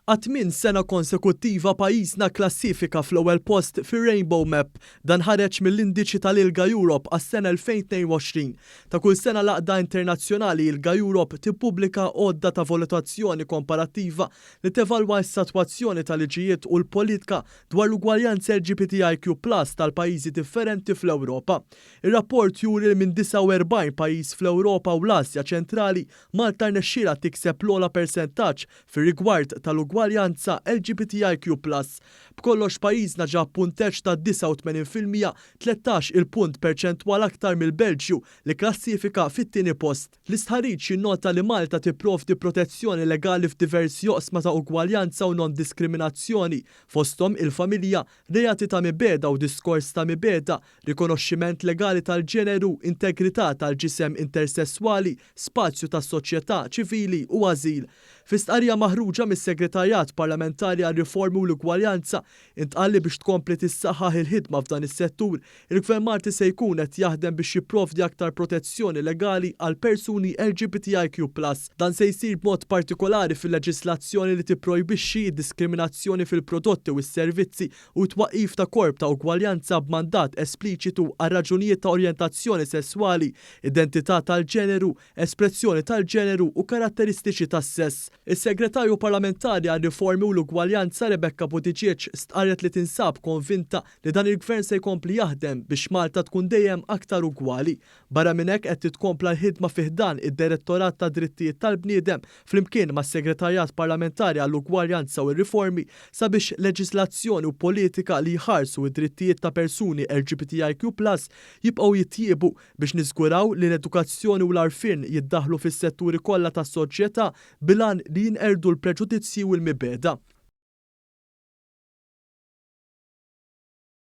Għat-tmien sena konsekuttiva pajjiżna kklassifika fl-ewwel post fir-Rainbow Map. Dan ħareġ mill-indiċi tal-ILGA Europe għas-sena 2022. Ta' kull sena l-għaqda internazzjonali ILGA Europe tippubblika għodda ta' valutazzjoni komparattiva li tevalwa s-satwazzjoni tal-liġijiet u l-politka dwar l-ugwaljanza LGBTIQ plus tal-pajjiżi differenti fl-Ewropa. Ir-rapport juri li minn 49 pajjiż fl-Ewropa u l-Asja Ċentrali, Malta rnexxielha tikseb l-ogħla persentaġġ fir-rigward tal-ugwaljanza LGBTIQ plus. B'kollox pajjiżna ġab punteġġ ta' 89%, 13 il punt perċentwal aktar mill-Belġju li kklassifika fit-tieni post. L-istħarriġ jinnota li Malta tipprovdi protezzjoni legali f'diversi oqsma ta' ugwaljanza u non-diskriminazzjoni, fosthom il-familja, reati ta' mibegħda u diskors ta' mibegħda, rikonoxximent legali tal-ġeneru, integrità tal-ġisem intersesswali, spazju tas-soċjetà ċivili u ażil. Fi stqarrija maħruġa mis-Segretarjat Parlamentari għar-Riformi u l-Ugwaljanza, intqal li biex tkompli tissaħħaħ il-ħidma f'dan is-settur, il-Gvern Malti se jkun qed jaħdem biex jipprovdi aktar protezzjoni legali għal persuni LGBTIQ plus. Dan se jsir b'mod partikolari fil-leġislazzjoni li tipprojbixxi d-diskriminazzjoni fil-prodotti u s-servizzi u t-twaqqif ta' korp ta' ugwaljanza b'mandat espliċitu għal raġunijiet ta' orjentazzjoni sesswali, identità tal-ġeneru, espressjoni tal-ġeneru u karatteristiċi tas-sess. Is-Segretarju Parlamentari għar-Riformi u l-Ugwaljanza Rebecca Buttigieg stqarret li tinsab konvinta li dan il-Gvern se jkompli jaħdem biex Malta tkun dejjem aktar ugwali. Barra minn hekk qed titkompla l-ħidma fi ħdan id-Direttorat tad-Drittijiet tal-Bniedem flimkien mas-Segretarjat Parlamentari għall-Ugwaljanza u r-Riformi sabiex leġiżlazzjoni u politika li jħarsu d-drittijiet ta' persuni LGBTIQ plus jibqgħu jitjiebu biex niżguraw li l-edukazzjoni u l-għarfien jiddaħħlu fis-setturi kollha tas-soċjetà bil-għan li jinqerdu l-preġudizzji u l-mibegħda.